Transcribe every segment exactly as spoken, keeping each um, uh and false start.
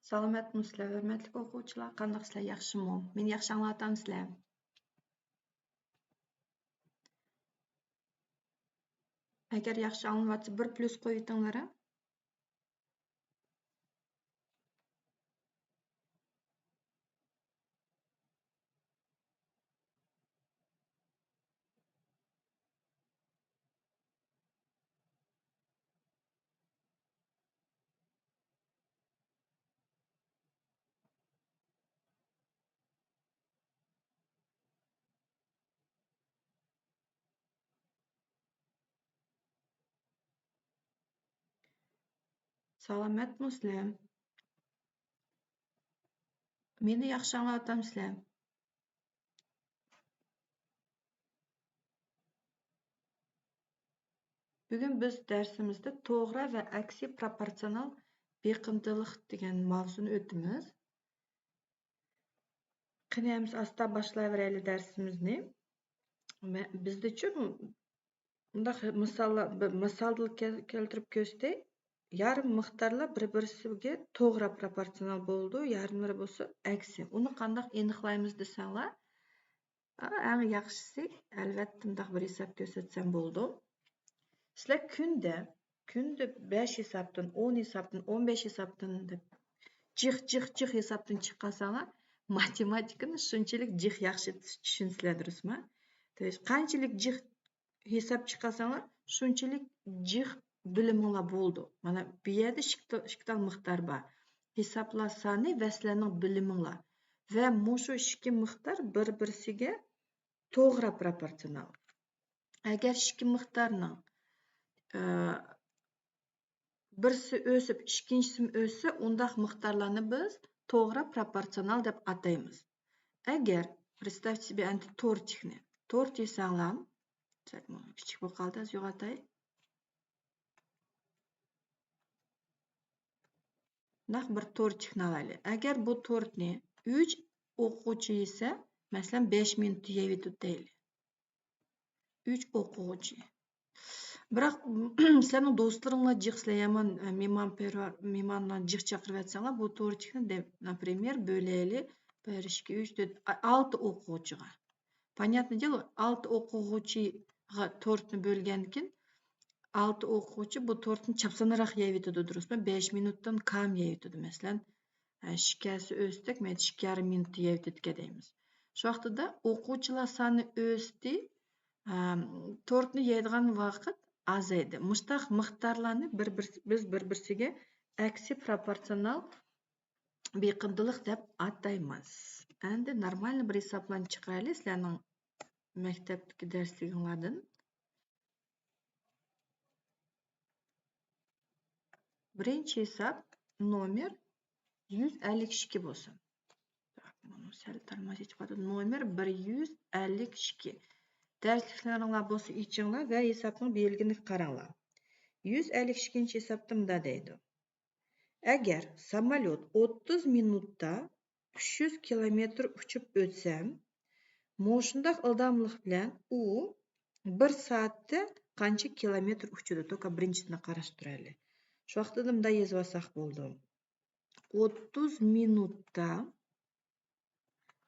سالامەتمۇسىلەر، ھۆرمەتلىك ئوقۇغۇچىلار؟ قانداقسىلەر، ياخشىمۇ؟ مېنى ياخشى ئاڭلاۋاتامسىلەر؟ ئەگەر ياخشى ئاڭلىنىۋاتسا، بىر پليۇس قويۇۋېتىڭلار، ھە؟ سالامەتمۇسىلەر؟ مېنى ياخشى ئاڭلاۋاتامسىلەر؟ بۈگۈن بىز دەرسىمىزدە توغرا ۋە ئەكسىي پروپورتسىئونال بېقىندىلىق دېگەن ماۋزۇنى ئۆتىمىز. قېنى، ئەمىسە ئاستا باشلاۋېرەيلى دەرسىمىزنى. مە-، بىزدىچۇ مۇنداق مىساللار، بىر مىسالدىن كەل-، كەلتۈرۈپ كۆرسىتەي. يارىم مىقدارلار بىر-بىرسىگە توغرا پروپورتسىئونال بولىدۇ، يارىملىرى بولسا ئەكسى. ئۇنى قانداق ئېنىقلايمىز دېسەڭلار، ئا، ئەڭ ياخشىسى، ئەلۋەتتە، مۇنداق بىر ھېساب كۆرسەتسەم بولىدۇ. سىلەر كۈندە، كۈندە بەش ھېسابتىن، ئون ھېسابتىن، ئون بەش ھېسابتىن دەپ جىق، جىق، جىق ھېسابتىن چىقارساڭلار، ماتېماتىكىنى شۇنچىلىك جىق ياخشى چۈشىنىسىلەر، دۇرۇسمۇ؟ قانچىلىك جىق ھېساب چىقارساڭلار، شۇنچىلىك جىق بىلىمىڭلار بولىدۇ. مانا، بۇ يەردە ئىككى تا-، ئىككى تال مىقدار بار. ھېسابلار سانى ۋە سىلەرنىڭ بىلىمىڭلار. ۋە مۇشۇ ئىككى مىقدار بىر-بىرسىگە توغرا پروپورتسىئونال. ئەگەر ئىككى مىقدارنىڭ، ئە، بىرسى ئۆسۈپ، ئىككىنچىسىمۇ ئۆسسە، ئۇنداق مىقدارلارنى بىز توغرا پروپورتسىئونال دەپ ئاتايمىز. ئەگەر، представьте себе، ئەمدى تورتىكنى، تورت يېسەڭلار، سەل كىچىك بولۇپ قالدى، ئازراق يوغىنىتاي. نەق بىر تورتىكنى ئالايلى. ئەگەر بۇ تورتنى ئۈچ ئوقۇغۇچى يېسە، مەسىلەن، بەش مىنۇتتا يەۋېتىدۇ دەيلى. ئۈچ ئوقۇغۇچى. بىراق، سىلەرنىڭ دوستلىرىڭلار جىق، سىلەر يامان، ئە، مېھمانپەرۋەر، مېھمانلارنى جىق چاقىرىۋەتسەڭلار، بۇ تورتىكنى دە-، например، بۆلەيلى. بىر، ئىككى، ئۈچ، تۆت، ئا-، ئالتە ئوقۇغۇچىغا. Понятное дело، ئالتە ئوقۇغۇچىغا تورتنى بۆلگەندىكىن، ئالتە ئوقۇغۇچى بۇ تورتنى چاپسانراق يەۋېتىدۇ، دۇرۇسمۇ؟ بەش مىنۇتتىن كام يەۋېتىدۇ، مەسىلەن. ئە، ئىككىسى ئۆستەك، مەيلى، ئىككى يېرىم مىنۇتتا يەۋېتىدىكەن دەيمىز. شۇ ۋاقتىدا ئوقۇغۇچىلار سانى ئۆستى، ئەم، تورتنى يەيدىغان ۋاقىت ئازايدى. مۇشتاق مىقدارلارنى بىر-بىر، بىز بىر-بىرسىگە ئەكسىي پروپورتسىئونال بېقىندىلىق دەپ ئاتايمىز. ئەمدى نورمالنى بىر ھېسابلارنى چىقىرايلى سىلەرنىڭ مەكتەپتىكى دەرسلىكىڭلاردىن. بىرىنچى ھېساب نومېر يۈز ئەللىك ئىككى بولسۇن. Так، بۇنى سەل تارماش ئېچىپ قويدۇم. نومېر بىر يۈز ئەللىك ئىككى. دەرسلىكلىرىڭلار بولسا ئېچىڭلار ۋە ھېسابنىڭ بەلگىلىكىنى قاراڭلار. يۈز ئەللىك ئىككىنچى ھېسابتا مۇنداق دەيدۇ. ئەگەر ساموليوت ئوتتۇز مىنۇتتا ئۈچ يۈز كىلومېتىر ئۇچۇپ ئۆتسە، مۇشۇنداق ئىلداملىق بىلەن ئۇ بىر سائەتتە قانچە كىلومېتىر ئۇچىدۇ؟ توكا بىرىنچىسىنى قاراشتۇرايلى. شۇ ۋاقتىدا مۇنداق يېزىۋالساق بولىدۇ. ئوتتۇز مىنۇتتا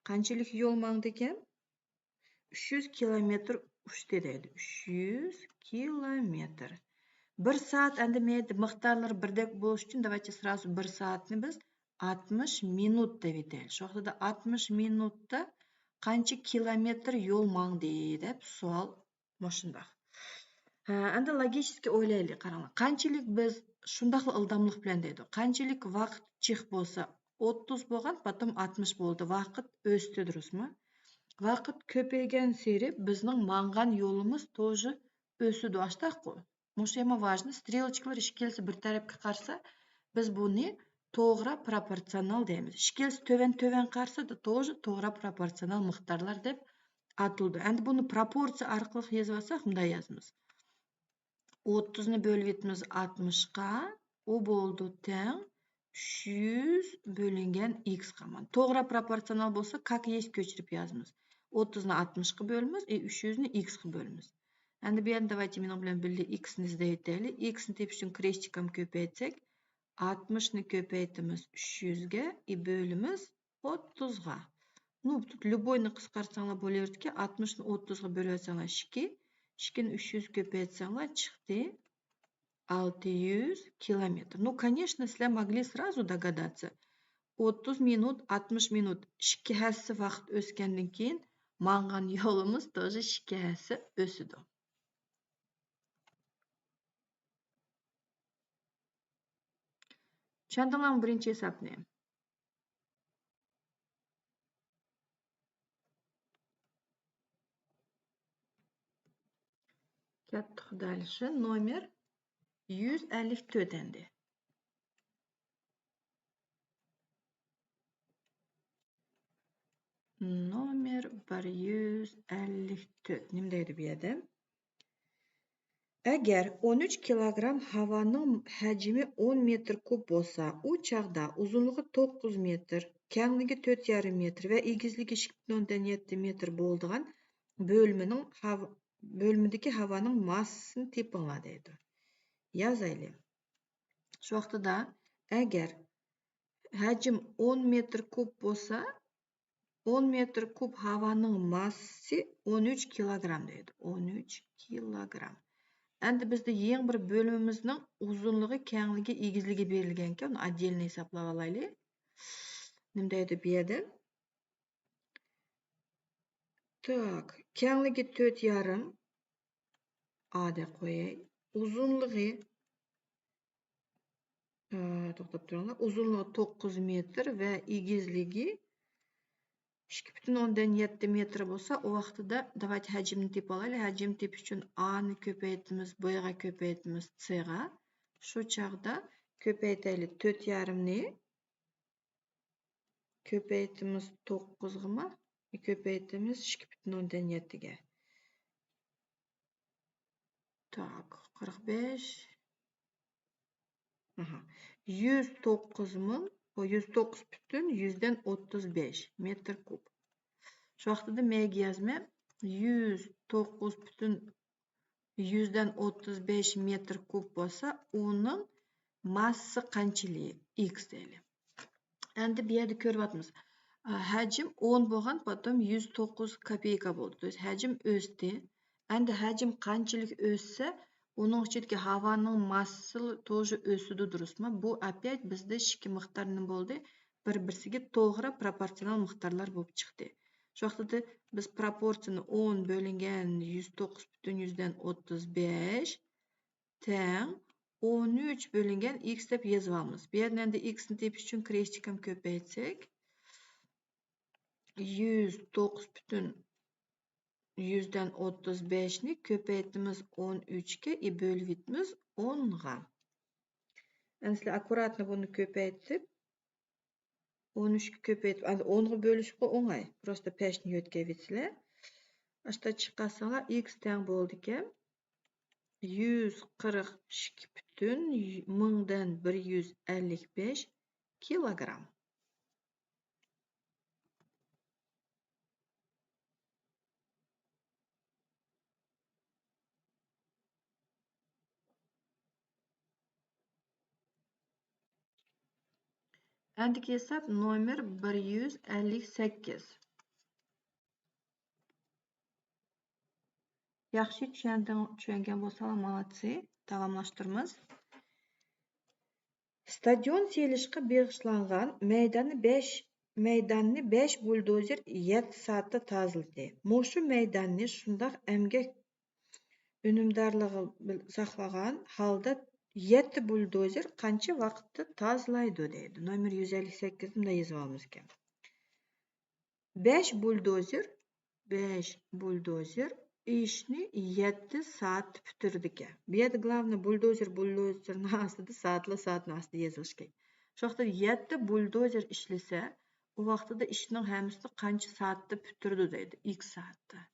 قانچىلىك يول ماڭدىكەن؟ ئۈچ يۈز كىلومېتىر ئۇچتى دەيدۇ. ئۈچ يۈز كىلومېتىر. بىر سائەت، ئەمدى مەيلى مىقدارلىرى بىردەك بولۇش ئۈچۈن، давайте сразу بىر سائەتنى بىز ئاتمىش مىنۇت دەپ ئېيتايلى. شۇ ۋاقتىدا ئاتمىش مىنۇتتا قانچە كىلومېتىر يول ماڭدى دەپ سوئال مۇشۇنداق. ھە، ئەمدى لوگىچىسكى ئويلايلى، قاراڭلار. قانچىلىك بىز شۇنداقلا ئىلداملىق بىلەن دەيدۇ. قانچىلىك ۋاقىت جىق بولسا، ئوتتۇز بولغان، پاتوم ئاتمىش بولدى. ۋاقىت ئۆستى، دۇرۇسمۇ؟ ۋاقىت كۆپەيگەنسېرى بىزنىڭ ماڭغان يولىمىز توژې ئۆسىدۇ، ئاشتاققۇ. مۇشۇ يەرمۇ ۋاژنى، سترېلوچكىلار ئىككىلىسى بىر تەرەپكە قارىسا، بىز بۇنى توغرا پروپورتسىئونال دەيمىز. ئىككىلىسى تۆۋەن-تۆۋەن قارىسا، توژې توغرا پروپورتسىئونال مىقدارلار دەپ ئاتىلىدۇ. ئەمدى بۇنى پروپورتسىيە ئارقىلىق يېزىۋالساق، مۇنداق يازىمىز. ئوتتۇزنى بۆلۈۋېتىمىز ئاتمىشقا، ئۇ بولىدۇ تەڭ ئۈچ يۈز بۆلۈنگەن ئىكسقا. مانا، توغرا پروپورتسىئونال بولسا، كاك يېست كۆچۈرۈپ يازىمىز. ئوتتۇزنى ئاتمىشقا بۆلىمىز، ئى، ئۈچ يۈزنى ئىكسقا بۆلىمىز. ئەمدى بۇ يەردە давайте مېنىڭ بىلەن بىللە ئىكسنى ئىزدەۋېتەيلى. ئىكسنى تېپىش ئۈچۈن كرېستىكامنى كۆپەيتسەك، ئاتمىشنى كۆپەيتىمىز ئۈچ يۈزگە، ئى بۆلىمىز ئوتتۇزغا. نۇ، ليۇبوينى قىسقارتساڭلار بولۇۋېرىدىكەن، ئاتمىشنى ئوتتۇزغا بۆلۈۋەتسەڭلار ئىككى، ئىككىنى ئۈچ يۈز كۆپەيتسەڭلار چىقتى ئالتە يۈز كىلومېتر. Ну, конечно, سىلەر могли сразу догадаться. ئوتتۇز مىنۇت، ئاتمىش مىنۇت، ئىككى ھەسسە ۋاقىت ئۆسكەندىن كېيىن ماڭغان يولىمىز тоже ئىككى ھەسسە ئۆسىدۇ. چۈشەندىڭلارمۇ بىرىنچى ھېسابنى؟ كەتتۇق دەل شۇ نومېر يۈز ئەللىك تۆت ئەمدى. نومېر بىر يۈز ئەللىك تۆت. نېمە دەيدۇ بۇ يەردە؟ ئەگەر ئون ئۈچ كىلوگرام ھاۋانىڭ ھەجمى ئون مېتىر كۇب بولسا، ئۇ چاغدا ئۇزۇنلۇقى توققۇز مېتىر، كەڭلىكى تۆت يېرىم مېتىر ۋە ئېگىزلىكى ئىككى پۈتۈن ئوندىن يەتتە مېتىر بولىدىغان بۆلمىنىڭ ھاۋا، بۆلمىدىكى ھاۋانىڭ ماسسىسىنى تېپىڭلار دەيدۇ. يازايلى. شۇ ۋاقتىدا ئەگەر ھەجىم ئون مېتىر كۇب بولسا، ئون مېتىر كۇب ھاۋانىڭ ماسسىسى ئون ئۈچ كىلوگرام دەيدۇ. ئون ئۈچ كىلوگرام. ئەمدى بىزدە يېڭى بىر بۆلۈمىمىزنىڭ ئۇزۇنلۇقى، كەڭلىكى، ئېگىزلىكى بېرىلگەنكەن، ئۇنى ئاددىيلىنى ھېسابلاۋالايلى. نېمە دەيدۇ بۇ يەردە؟ تاك، كەڭلىكى تۆت يېرىم، ئا دەپ قوياي. ئۇزۇنلۇقى، ئە، توختاپ تۇرۇڭلار. ئۇزۇنلۇقى توققۇز مېتىر ۋە ئېگىزلىكى ئىككى پۈتۈن ئوندىن يەتتە مېتىر بولسا، ئۇ ۋاقتىدا، давайте، ھەجىمنى تېپىۋالايلى. ھەجىم تېپىش ئۈچۈن ئانى كۆپەيتىمىز، بغا كۆپەيتىمىز، سغا. شۇ چاغدا كۆپەيتەيلى، تۆت يېرىمنى كۆپەيتىمىز توققۇزغىمۇ، كۆپەيتىمىز ئىككى پۈتۈن ئوندىن يەتتىگە. تاك، قىرىق بەش. ئاھا. يۈز توققۇز مىڭ، بۇ يۈز توققۇز پۈتۈن يۈزدىن ئوتتۇز بەش مېتىر كۇب. شۇ ۋاقتىدا مەگە يازىمەن، يۈز توققۇز پۈتۈن يۈزدىن ئوتتۇز بەش مېتىر كۇب بولسا، ئۇنىڭ ماسسىسى قانچىلىكى؟ ئىكس دەيلى. ئەمدى بۇ يەردە كۆرۈۋاتىمىز. ئا، ھەجىم ئون بولغان، پوتوم يۈز توققۇز كوپېيكا بولدى. То есть ھەجىم ئۆستى. ئەمدى ھەجىم قانچىلىك ئۆسسە، ئۇنىڭ ئىچىدىكى ھاۋانىڭ ماسسىسى тоже ئۆسىدۇ، دۇرۇسمۇ؟ بۇ ئاپيات بىزدە ئىككى مىقدار نېمە بولدى؟ بىر-بىرسىگە توغرا پروپورتسىئونال مىقدارلار بولۇپ چىقتى. شۇ ۋاقتىدا بىز پروپورتسىيىنى ئون بۆلۈنگەن يۈز توققۇز پۈتۈن يۈزدىن ئوتتۇز بەش تەڭ ئون ئۈچ بۆلۈنگەن ئىكس دەپ يېزىۋالىمىز. بۇ يەردىن ئەمدى ئىكسنى تېپىش ئۈچۈن كرېستىكامنى كۆپەيتسەك، يۈز توققۇز پۈتۈن يۈزدىن ئوتتۇز بەشنى كۆپەيتىمىز ئون ئۈچكە، ئى بۆلۈۋېتىمىز ئونغا. ئەمدى سىلەر ئاككۇراتنى بۇنى كۆپەيتىپ، ئون ئۈچكە كۆپەيتىپ، ئەمدى ئونغا بۆلۈشكە ئوڭاي. پروستا پەشنى يۆتكەۋېتىسىلەر. ئاشتا چىقارساڭلار، ئىكس تەڭ بولىدىكەن يۈز قىرىق ئىككى پۈتۈن مىڭدىن بىر يۈز ئەللىك بەش كىلوگرام. ئەندىكى ھېساب نومېر بىر يۈز ئەللىك سەككىز. ياخشى چۈشەندىڭ، چۈشەنگەن بولساڭلار، مالادسى. داۋاملاشتۇرىمىز. ستادىيون سېلىشقا بېغىشلانغان مەيداننى بەش، مەيداننى بەش بۇلدوزېر يەتتە سائەتتە تازىلىدى. مۇشۇ مەيداننى شۇنداق ئەمگەك ئۈنۈمدارلىقى ساقلىغان ھالدا يەتتە بۇلدوزېر قانچە ۋاقىتتا تازىلايدۇ دەيدۇ. نومېر يۈز ئەللىك سەككىزنى مۇنداق يېزىۋالىمىز ئىكەن. بەش بۇلدوزېر، بەش بۇلدوزېر ئىشنى يەتتە سائەتتە پۈتتۈرىدىكەن. بۇ يەردە گلاۋنىي بۇلدوزېر، بۇلدوزېرنىڭ ئاستىدا سائەتلا سائەتنىڭ ئاستىدا يېزىلىشى كېرەك. شۇ ۋاقىتتا يەتتە بۇلدوزېر ئىشلىسە، ئۇ ۋاقتىدا ئىشنىڭ ھەممىسىنى قانچە سائەتتە پۈتتۈرىدۇ دەيدۇ، ئىكس سائەتتە.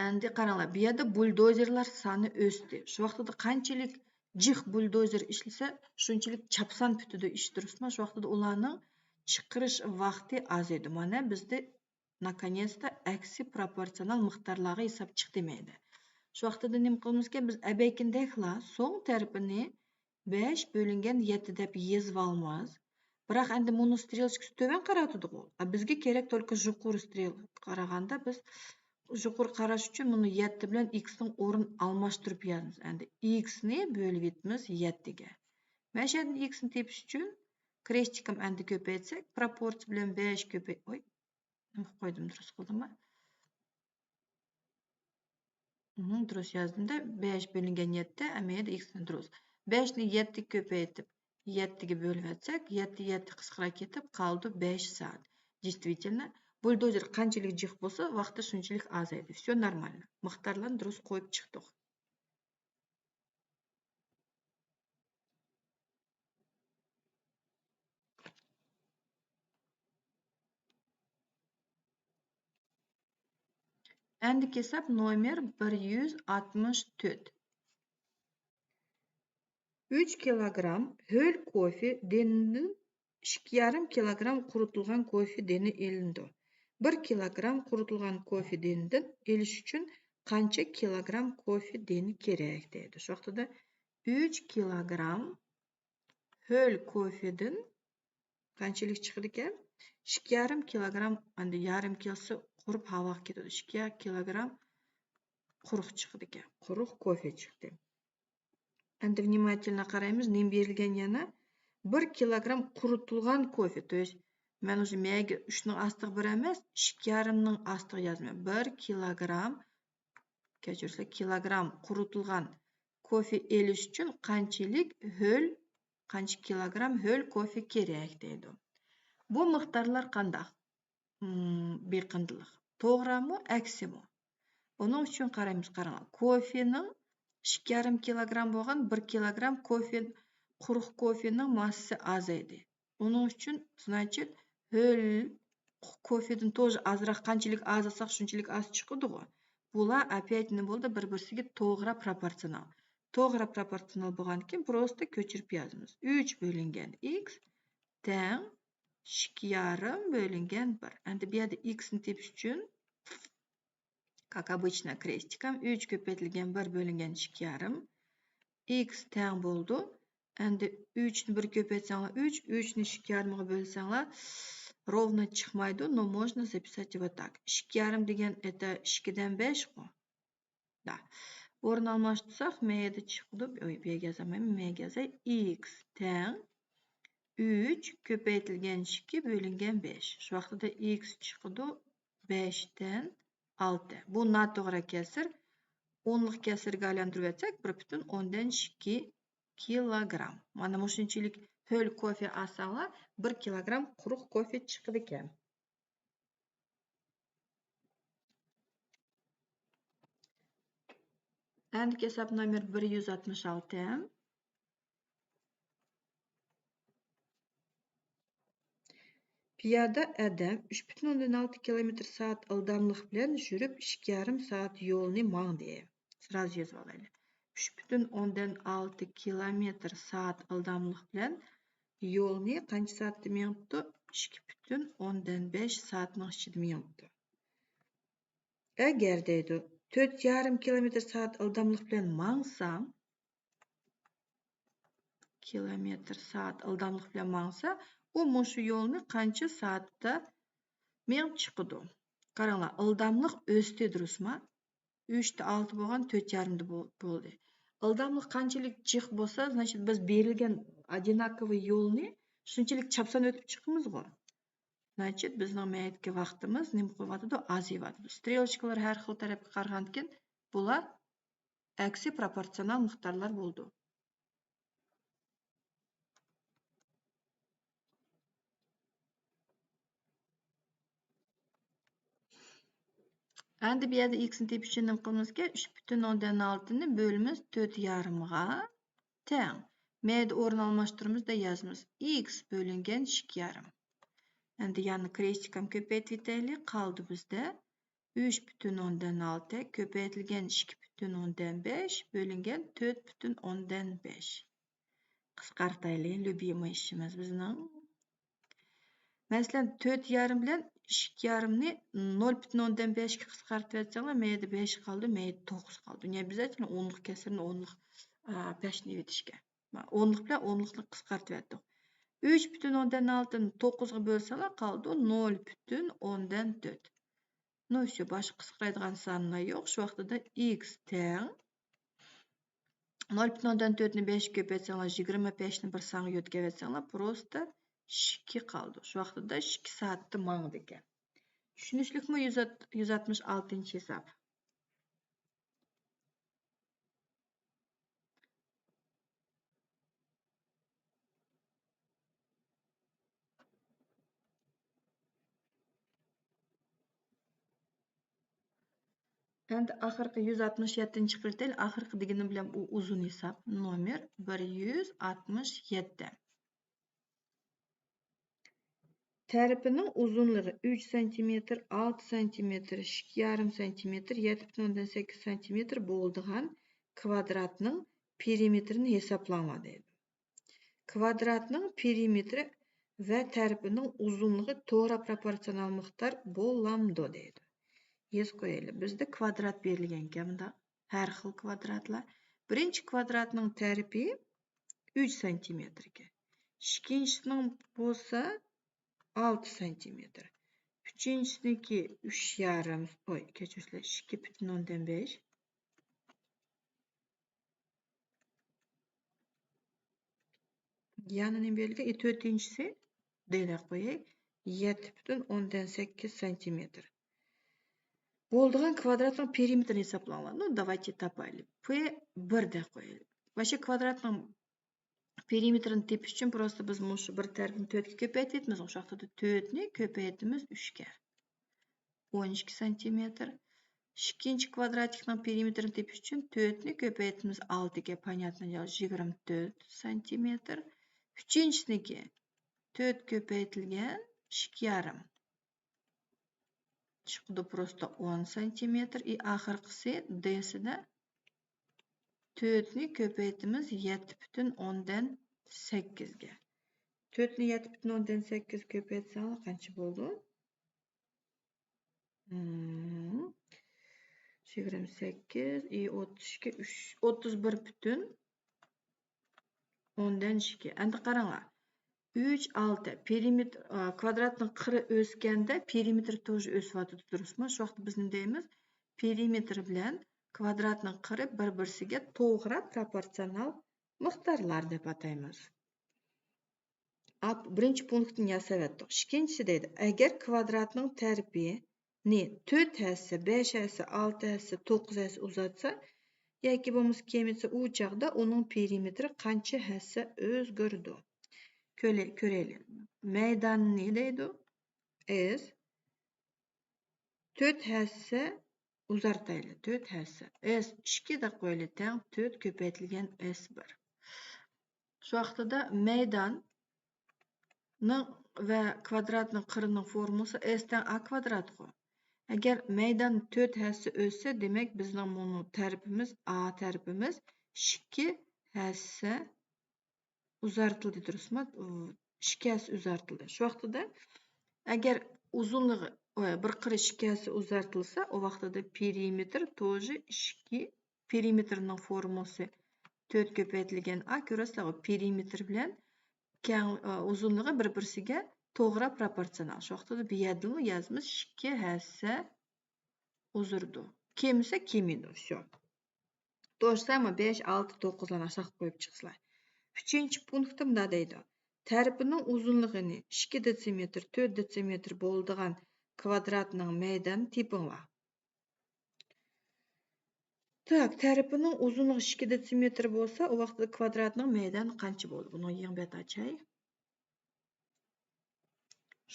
ئەمدى قاراڭلار، بۇ يەردە بۇلدوزېرلار سانى ئۆستى. شۇ ۋاقتىدا قانچىلىك جىق بۇلدوزېر ئىشلىسە، شۇنچىلىك چاپسان پۈتىدۇ ئىش، دۇرۇسمۇ؟ شۇ ۋاقتىدا ئۇلارنىڭ چىقىرىش ۋاقتى ئازىيىدۇ. مانا بىزدە ناكونېتستا ئەكسى پروپورتسىيونال مىقدارلارغا ھېساب چىقتى مەيدە. شۇ ۋاقتىدا نېمە قىلىمىزكەن؟ بىز ئەبەكىندەكلا سوڭ تەرىپىنى بەش بۆلۈنگەن يەتتە دەپ يېزىۋالىمىز. بىراق ئەمدى مۇنۇ سترېلوچكىسى تۆۋەن قاراۋاتىدىغۇ. ئا، بىزگە كېرەك تولكا ژۇقۇرى سترېلكا قارىغاندا بىز ژۇقۇرى قاراش ئۈچۈن مۇنۇ يەتتە بىلەن ئىكسنىڭ ئورنىنى ئالماشتۇرۇپ يازىمىز. ئەمدى ئىكسنى بۆلۈۋېتىمىز يەتتىگە. مەن شۇ يەردىن ئىكسنى تېپىش ئۈچۈن كرېستىكىم ئەمدى كۆپەيتسەك، پروپورتسىيە بىلەن بەش كۆپەي-، ئوي، نېمە قىلىپ قويدۇم، دۇرۇس قىلدىممۇ؟ مم، دۇرۇس يازدىم-دە، بەش بۆلۈنگەن يەتتە، ئەمەلىيەتتە ئىكسنى دۇرۇس. بەشنى يەتتىگە كۆپەيتىپ، يەتتىگە بۆلۈۋەتسەك، يەتتە، يەتتە قىسقىراپ كېتىپ قالىدۇ بەش سائەت. دېيستۋىتېلنو، بۇلدوزېر قانچىلىك جىق بولسا، ۋاقتى شۇنچىلىك ئازايدى. ۋسيو نورمالنو. مىقدارلارنى دۇرۇس قويۇپ چىقتۇق. ئەندىكى ھېساب نومېر بىر يۈز ئاتمىش تۆت. ئۈچ كىلوگرام ھۆل كوفې دېنىدىن ئىككى يارىم كىلوگرام قۇرۇتۇلغان كوفې دېنى ئېلىنىدۇ. بىر كىلوگرام قۇرۇتۇلغان كوفې دېنىدىن ئېلىش ئۈچۈن قانچە كىلوگرام كوفې دېنى كېرەك دەيدۇ. شۇ ۋاقتىدا ئۈچ كىلوگرام ھۆل كوفېدىن قانچىلىك چىقىدىكەن؟ ئىككى يارىم كىلوگرام، ئەمدى يارىم كىلوسى قۇرۇپ ھاۋاغا كېتىدۇ. ئىككى كىلوگرام قۇرۇق چىقىدىكەن. قۇرۇق كوفې چىقتى. ئەمدى ۋنىماتېلنو قارايمىز، نېمە بېرىلگەن يەنە؟ بىر كىلوگرام قۇرۇتۇلغان كوفې. تو يېست، مەن ئۇشۇ مەگە ئۈچنىڭ ئاستىغا بېرەلمەس، ئىككى يارىمنىڭ ئاستىغا يازىمەن. بىر كىلوگرام، كەچۈرسىلەر، كىلوگرام قۇرۇتۇلغان كوفې ئېلىش ئۈچۈن قانچىلىك ھۆل، قانچە كىلوگرام ھۆل كوفې كېرەك دەيدۇ. بۇ مىقدارلار قانداق؟ مم، بېقىندىلىق. توغرامۇ، ئەكسىمۇ؟ ئۇنىڭ ئۈچۈن قارايمىز، قاراڭلار. كوفېنىڭ ئىككى يارىم كىلوگرام بولغان بىر كىلوگرام كوفې، قۇرۇق كوفېنىڭ ماسسىسى ئازايدى. ئۇنىڭ ئۈچۈن، значит، ھۆل كوفېدىن توزى ئازراق، قانچىلىك ئاز ئالساق، شۇنچىلىك ئاز چىقىدىغۇ. بۇلار ئاپيەت نېمە بولدى؟ بىر-بىرسىگە توغرا پروپورتسىيونال. توغرا پروپورتسىيونال بولغاندىكىن، پروستا كۆچۈرۈپ يازىمىز. ئۈچ بۆلۈنگەن ئىكس تەڭ ئىككى يارىم بۆلۈنگەن بىر. ئەمدى بۇ يەردە ئىكسنى تېپىش ئۈچۈن، как обычно، كرېستىكام، ئۈچ كۆپەيتىلگەن بىر بۆلۈنگەن ئىككى يارىم. ئىكس تەڭ بولىدۇ. ئەمدى ئۈچنى بىر كۆپەيتسەڭلار ئۈچ، ئۈچنى ئىككى يارىمغا بۆلسەڭلار، ровно چىقمايدۇ، но можно записать вот так. ئىككى يارىم دېگەن، это ئىككىدىن بەشقۇ. دا. ئورۇن ئالماشتۇرساق، مەيدە چىقىدۇ. ئوي، بۇ يەرگە يازالمايمەن، مەيگە يازاي. ئىكس تەڭ ئۈچ كۆپەيتىلگەن ئىككى بۆلۈنگەن بەش. شۇ ۋاقتىدا ئىكس چىقىدۇ بەشتىن ئالتە. بۇ ناتوغرا كەسىر. ئونلۇق كەسىرگە ئايلاندۇرۇۋەتسەك، بىر پۈتۈن ئوندىن ئىككى كىلوگرام. مانا مۇشۇنچىلىك ھۆل كوفې ئالساڭلار، بىر كىلوگرام قۇرۇق كوفې چىقىدىكەن. ئەندىكى ھېساب نومېر بىر يۈز ئاتمىش ئالتە. پىيادە ئادەم ئۈچ پۈتۈن ئوندىن ئالتە كىلومېتىر سائەت ئىلداملىق بىلەن يۈرۈپ ئىككى يارىم سائەت يولنى ماڭدى. سرازۇ يېزىۋالايلى. ئۈچ پۈتۈن ئوندىن ئالتە كىلومېتىر سائەت ئىلداملىق بىلەن يولنى قانچە سائەتتە مېڭىپتۇ؟ ئىككى پۈتۈن ئوندىن بەش سائەتنىڭ ئىچىدە مېڭىپتۇ. ئەگەر دەيدۇ، تۆت يارىم كىلومېتىر سائەت ئىلداملىق بىلەن ماڭسا، كىلومېتىر سائەت ئىلداملىق بىلەن ماڭسا، ئۇ مۇشۇ يولنى قانچە سائەتتە مېڭىپ چىقىدۇ؟ قاراڭلار، ئىلداملىق ئۆستى، دۇرۇسما؟ ئۈچتە ئالتە بولغان، تۆت يارىمدا بو-، بولدى. ئىلداملىق قانچىلىك جىق بولسا، значит، بىز بېرىلگەن ئادىناكوۋى يولنى شۇنچىلىك چاپسان ئۆتۈپ چىقىمىزغۇ. значит، بىزنىڭ مەيدىكى ۋاقتىمىز نېمە قىلىۋاتىدۇ؟ ئازىيىۋاتىدۇ. سترېلوچكىلار ھەر خىل تەرەپكە قارىغاندىكىن، بۇلار ئەكسى پروپورتسىيونال مىقدارلار بولىدۇ. ئەمدى بۇ يەردە ئىكسنى تېپىش ئۈچۈن نېمە قىلىمىزكەن؟ ئۈچ پۈتۈن ئوندىن ئالتىنى بۆلىمىز تۆت يارىمغا تەڭ. مەيدە ئورۇن ئالماشتۇرىمىز-دە يازىمىز. ئىكس بۆلۈنگەن ئىككى يارىم. ئەمدى يەنە كرېستىكام كۆپەيتىۋېتەيلى. قالدى بىزدە ئۈچ پۈتۈن ئوندىن ئالتە كۆپەيتىلگەن ئىككى پۈتۈن ئوندىن بەش بۆلۈنگەن تۆت پۈتۈن ئوندىن بەش. قىسقارتايلى، لۈبىمىي ئىشىمىز بىزنىڭ. مەسىلەن، تۆت يارىم بىلەن ئىككى يارىمنى نۆل پۈتۈن ئوندىن بەشكە قىسقارتىۋەتسەڭلار، مەيدە بەش قالىدۇ، مەيدە توققۇز قالىدۇ. يەنى بىز ئېيتقان ئونلۇق كەسىرنى ئونلۇق، ئا، پەشنى ئېلىۋېتىشكە. ئونلۇق بىلەن ئونلۇقنى قىسقارتىۋەتتۇق. ئۈچ پۈتۈن ئوندىن ئالتىنى توققۇزغا بۆلسەڭلار، قالىدۇ نۆل پۈتۈن ئوندىن تۆت. نو، شۇ، باشقا قىسقىرايدىغان سانلار يوق. شۇ ۋاقتىدا ئىكس تەڭ نۆل پۈتۈن ئوندىن تۆتنى بەشكە كۆپەيتسەڭلار، يىگىرمە بەشنى بىر سانغا يۆتكەۋەتسەڭلار، پروستا ئىككى قالىدۇ. شۇ ۋاقتىدا ئىككى سائەتتە ماڭىدىكەن. چۈشىنىشلىكمۇ؟ يۈز، يۈز ئاتمىش ئالتىنچى ھېساب. ئەمدى ئاخىرقى يۈز ئاتمىش يەتتىنچى قىلىپ ئاخىرقى دېگىنى بىلەن ئۇ ئۇزۇن ھېساب. نومېر بىر يۈز ئاتمىش يەتتە. تەرىپىنىڭ ئۇزۇنلۇقى ئۈچ سانتىمېتىر، ئالتە سانتىمېتىر، ئىككى يارىم سانتىمېتىر، يەتتە پۈتۈن ئوندىن سەككىز سانتىمېتىر بولىدىغان كۋادراتنىڭ پېرىمېتىرىنى ھېسابلاڭلار دەيدۇ. كۋادراتنىڭ پېرىمېتىرى ۋە تەرىپىنىڭ ئۇزۇنلۇقى توغرا پروپورتسىيونال مىقدار بولامدۇ دەيدۇ. يېزىپ قويايلى. بىزدە كۋادرات بېرىلگەنكەن مۇنداق. ھەر خىل كۋادراتلار. بىرىنچى كۋادراتنىڭ تەرىپى ئۈچ سانتىمېتىركەن. ئىككىنچىسىنىڭ بولسا ئالتە سانتىمېتىر. ئۈچىنچىسىنىڭكى ئۈچ يارىم، ئوي، كەچۈرۈڭلار، ئىككى پۈتۈن ئوندىن بەش. يەنە نېمە بەرگەن؟ ئى، تۆتىنچىسى، دەيلى قوياي، يەتتە پۈتۈن ئوندىن سەككىز سانتىمېتىر. بولىدىغان كۋادراتنىڭ پېرىمېتىرىنى ھېسابلاڭلار. نو، داۋايتې تاپايلى. پې بىر دەپ قويايلى. ۋاچە كۋادراتنىڭ پېرىمېتىرىنى تېپىش ئۈچۈن پروستا بىز مۇشۇ بىر تەرىپىنى تۆتكە كۆپەيتىۋېتىمىز. شۇ ۋاقتىدا تۆتنى كۆپەيتىمىز ئۈچكە. ئون ئىككى سانتىمېتىر. ئىككىنچى كۋادراتىكنىڭ پېرىمېتىرىنى تېپىش ئۈچۈن تۆتنى كۆپەيتىمىز ئالتىگە، понятное дело، يىگىرمە تۆت سانتىمېتىر. ئۈچىنچىسىنىڭكى تۆت كۆپەيتىلگەن ئىككى يارىم. چىقىدۇ پروستا ئون سانتىمېتىر. ئى، ئاخىرقىسى دېسىدە تۆتنى كۆپەيتىمىز يەتتە پۈتۈن ئوندىن سەككىزگە. تۆتنى يەتتە پۈتۈن ئوندىن سەككىز كۆپەيتسەڭلار قانچە بولىدۇ؟ مم. يىگىرمە سەككىز، ئى، ئوتتۇز ئىككى، ئۈچ، ئوتتۇز بىر پۈتۈن ئوندىن ئىككى. ئەمدى قاراڭلار. ئۈچ، ئالتە. پېرىمېتىر، ئا، كۋادراتنىڭ قىرى ئۆسكەندە پېرىمېتىر توژې ئۆسۈۋاتىدۇ، دۇرۇسمۇ؟ شۇ ۋاقىتتا بىز نېمە دەيمىز؟ پېرىمېتىر بىلەن كۋادراتنىڭ قىرى بىر-بىرسىگە توغرا پروپورتسىيونال مىقدارلار دەپ ئاتايمىز. ئاپ-، بىرىنچى پونكىتنى ياساۋەتتۇق. ئىككىنچىسى دەيدۇ، ئەگەر كۋادراتنىڭ تەرىپىنى تۆت ھەسسە، بەش ھەسسە، ئالتە ھەسسە، توققۇز ھەسسە ئۇزارتسا ياكى بولمىسا كېمىيسە، ئۇ چاغدا ئۇنىڭ پېرىمېتىرى قانچە ھەسسە ئۆزگىرىدۇ؟ كۆرەي-، كۆرەيلى. مەيداننى دەيدۇ، ئېس تۆت ھەسسە ئۇزارتايلى، تۆت ھەسسە. ئېس ئىككى دەپ قويايلى، تەڭ تۆت كۆپەيتىلگەن ئېس بىر. شۇ ۋاقتىدا مەيداننىڭ ۋە كۋادراتنىڭ قىرىنىڭ فورمۇلىسى ئېس تەڭ ئا كۋادراتقۇ. ئەگەر مەيدان تۆت ھەسسە ئۆسسە، دېمەك، بىزنىڭ مۇنۇ تەرىپىمىز، ئا تەرىپىمىز ئىككى ھەسسە ئۇزارتىلدى، دۇرۇسمۇ؟ ئىككى ھەسسە ئۇزارتىلدى. شۇ ۋاقتىدا ئەگەر ئۇزۇنلۇقى، ئۇ، بىر قىرى ئىككى ھەسسە ئۇزارتىلسا، ئۇ ۋاقتىدا پېرىمېتىر توژې ئىككى، پېرىمېتىرنىڭ فورمۇلىسى تۆت كۆپەيتىلگەن ئا، كۆرۈۋاتىسىلەرغۇ، پېرىمېتىر بىلەن كەڭ-، ئۇزۇنلۇقى بىر-بىرسىگە توغرا پروپورتسىيونال. شۇ ۋاقتىدا بۇ يەردىمۇ يازىمىز، ئىككى ھەسسە ئۇزىرىدۇ. كېمىسە كېمىيدۇ، شۇ. توشسا ما بەش، ئالتە، توققۇزلارنى ئاشاققا قويۇپ چىقىسىلەر. ئۈچىنچى پونكىتتا مۇنداق دەيدۇ. تەرىپىنىڭ ئۇزۇنلۇقىنى ئىككى دېتسىمېتىر، تۆت دېتسىمېتىر بولىدىغان كۋادراتنىڭ مەيدانىنى تېپىڭلار. تاك، تەرىپىنىڭ ئۇزۇنلۇقى ئىككى دېتسىمېتىر بولسا، ئۇ ۋاقىتتا كۋادراتنىڭ مەيدانى قانچە بولىدۇ؟ بۇنىڭ يېڭى بەت ئاچاي.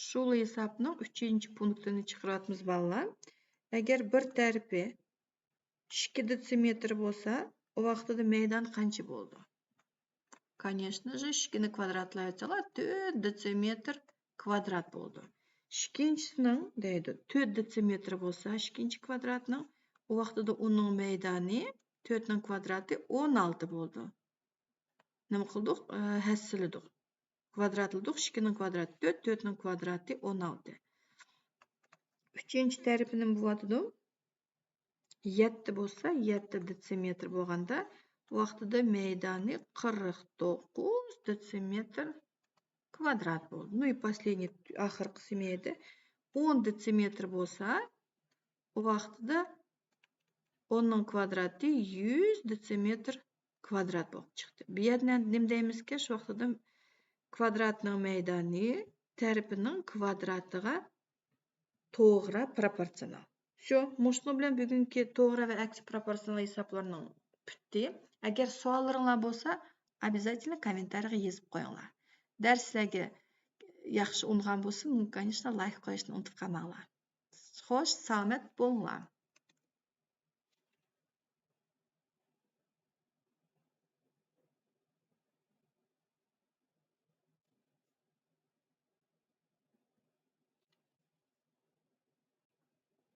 شۇ ھېسابنىڭ ئۈچىنچى پونكىتىنى چىقىرىۋاتىمىز، بالىلار. ئەگەر بىر تەرىپى ئىككى دېتسىمېتىر بولسا، ئۇ ۋاقتىدا مەيدان قانچە بولىدۇ؟ كانېشنا ژە، ئىككىنى كۋادراتلاۋەتسەڭلار، تۆت دېتسىمېتىر كۋادرات بولىدۇ. ئىككىنچىسىنىڭ دەيدۇ، تۆت دېتسىمېتىر بولسا، ئىككىنچى كۋادراتنىڭ، ئۇ ۋاقتىدا ئۇنىڭ مەيدانى، تۆتنىڭ كۋادراتى ئون ئالتە بولىدۇ. نېمە قىلدۇق؟ ئە، ھەسسىلىدۇق. كۋادراتلىدۇق. ئىككىنىڭ كۋادراتى تۆت، تۆتنىڭ كۋادراتى ئون ئالتە. ئۈچىنچى تەرىپى نېمە بولۇۋاتىدۇ؟ يەتتە بولسا، يەتتە دېتسىمېتىر بولغاندا، ۋاقتىدا مەيدانى قىرىق توققۇز دېتسىمېتىر كۋادرات بولدى. Ну и последний، ئاخىرقىسى مەيدە ئون دېتسىمېتىر بولسا، ئۇ ۋاقتىدا ئوننىڭ كۋادراتى يۈز دېتسىمېتىر كۋادرات بولۇپ چىقتى. بۇ يەردە نېمە دەيمىزكى، شۇ ۋاقتىدا كۋادراتنىڭ مەيدانى تەرىپىنىڭ كۋادراتىغا توغرا پروپورتسىيونال. شۇ، مۇشۇنىڭ بىلەن بۈگۈنكى توغرا ۋە ئەكسى پروپورتسىيونال ھېسابلارنىڭ پۈتتى. ئەگەر سوئاللىرىڭلار بولسا، обязательно كوممېنتارىيغا يېزىپ قويۇڭلار. دەرس سىلەرگە ياخشى ئۇنىغان بولسا، конечно، لايك قويۇشنى ئۇنتۇپ قالماڭلار. خوش، سالامەت بولۇڭلار.